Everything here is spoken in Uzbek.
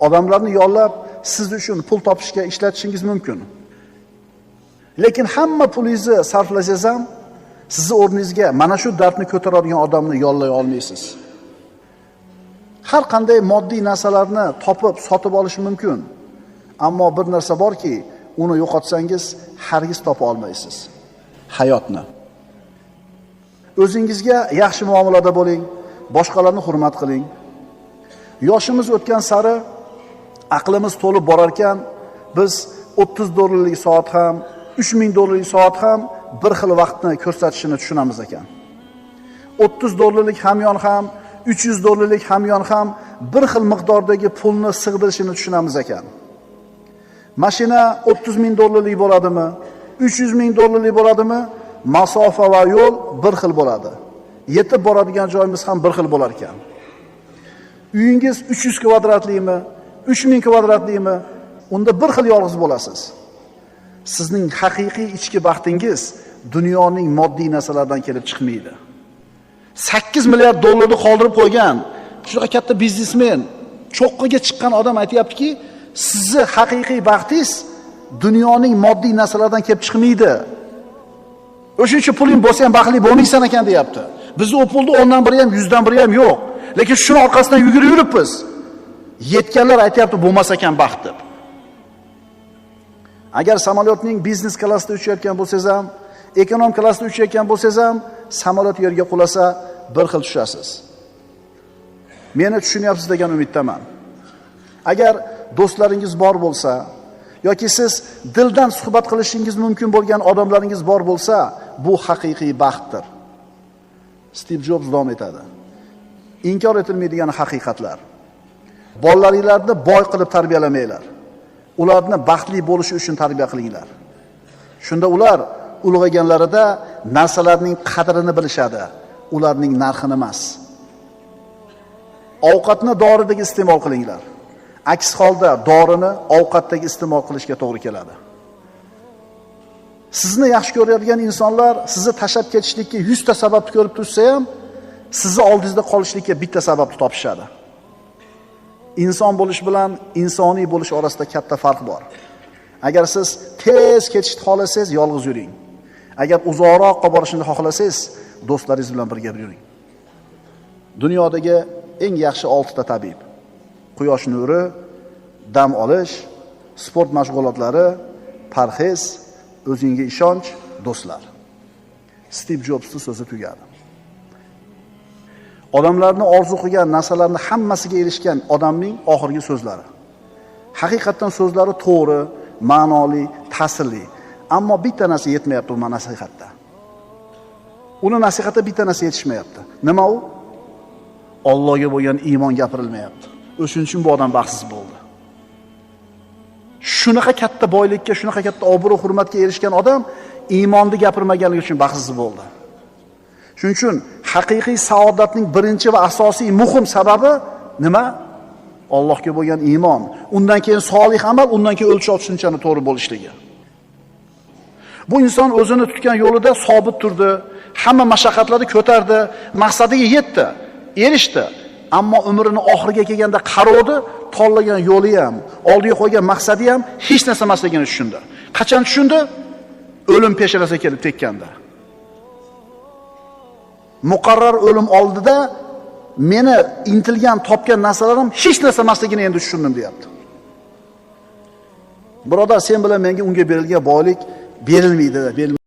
Odamlarni yollab siz uchun pul topishga ishlatishingiz mumkin. Lekin hamma pulingizni sarflasangiz ham sizni o'rningizga mana shu dardni ko'taradigan odamni yollay olmaysiz. Har qanday moddiy narsalarni topib, sotib olish mumkin. Ammo bir narsa borki, uni yo'qotsangiz hargiz topa olmaysiz. Hayotni. O'zingizga yaxshi muomalada bo'ling, boshqalarni hurmat qiling. Yoshimiz o'tgan sari aqlimiz to'lib borar ekan, biz 30 dollarlik soat ham, 3000 dollarlik soat ham bir xil vaqtni ko'rsatishini tushunamiz ekan. 30 dollarlik hamyon ham, 300 dollarlik hamyon ham bir xil miqdordagi pulni sig'dirishini tushunamiz ekan. Mashina 30 ming dollarlik bo'ladimi? 300 ming dollarlik bo'ladimi? Masofa va yo'l bir xil bo'ladi. Yetib boradigan joyimiz ham bir xil bo'lar ekan. Uyingiz 300 kvadratlimi, 3000 kvadratlimi? Unda bir xil yolg'iz bo'lasiz. Sizning haqiqiy ichki baxtingiz dunyoning moddiy narsalardan kelib chiqmaydi. 8 milliard dollarni qoldirib qo'ygan shunaqa katta biznesmen, cho'qqiga chiqqan odam aytayaptiki, sizni haqiqiy baxtingiz dunyoning moddiy narsalardan kelib chiqmaydi. O'shuning uchun puling bo'lsa ham baxtli bo'lmaysan ekan deyapti. Bizni u pulni 10dan biri ham, 100dan biri ham yo'q. Lekin shuni orqasidan yugurib yuribmiz. Yetganlar aytayapti, bo'lmas ekan baxt deb. Agar samolyotning biznes klassida uchayotgan bo'lsangiz ham, ekonom klassida uchayotgan bo'lsangiz ham, samolyot yerga qulasa bir xil tushasiz. Meni tushunyapsiz degan umiddaman. Agar do'stlaringiz bor bo'lsa yoki siz dildan suhbat qilishingiz mumkin bo'lgan odamlaringiz bor bo'lsa, bu haqiqiy baxtdir. Steve Jobs davom etadi. Inkor etilmaydigan haqiqatlar. Bolalaringlarni boy qilib tarbiyalamanglar. Ularni baxtli bo'lishi uchun tarbiya qilinglar. Shunda ular ulg'ayganlarida narsalarning qadrini bilishadi, ularning narxini emas. Ovqatni doridek iste'mol qilinglar. Aks holda dorini ovqatdagi iste'mol qilishga to'g'ri keladi. Sizni yaxshi ko'radigan insonlar sizni tashlab ketishlikka 100 ta sababni ko'rib tursa ham, sizni oldingizda qolishlikka bitta sababni topishadi. Inson bo'lish bilan insoniy bo'lish orasida katta farq bor. Agar siz tez ketishni xohlasangiz, yolg'iz yuring. Agar uzoqroqqa borishni xohlasangiz, do'stlaringiz bilan birga yuring. Dunyodagi eng yaxshi 6 ta tabib: quyosh nuri, dam olish, sport mashg'ulotlari, parhez, o'zingga ishonch, do'stlar. Steve Jobsning so'zi tugadi. Odamlarni orzu qilgan narsalarni hammasiga erishgan odamning oxirgi so'zlari. Haqiqatdan so'zlari to'g'ri, ma'noli, ta'sirli. Ammo bitta narsa yetmayapti u nasihatda. Uni nasihatda bitta narsa yetishmayapti. Nima u? Allohga bo'lgan iymon gapirilmayapti. O'shuning uchun bu odam baxtsiz bo'ldi. Shunaqa katta boylikka, shunaqa katta obro' hurmatga erishgan odam iymonni gapirmaganligi uchun baxtsiz bo'ldi. Shuning uchun haqiqiy saodatning birinchi va asosiy muhim sababi nima? Allohga bo'lgan iymon. Undan keyin solih amal, undan keyin o'lchov tushunchani to'g'ri bo'lishligi. Bu inson o'zini tutgan yo'lida sobit turdi, hamma mashaqqatlarni ko'tardi, maqsadiga yetdi, erishdi. Ammo umrini oxiriga kelganda qarovdi, tanlagan yo'li ham, oldiga qo'ygan maqsadi ham hech narsa emasligini tushundi. Qachon tushundi? O'lim peshonasiga kelib tekkanda. Muqarrar o'lim oldida meni intilgan, topgan narsalarim hech narsa emasligini endi tushundim deyapti. Birodar, sen bilan menga unga berilgan boylik berilmaydi, berilmaydi.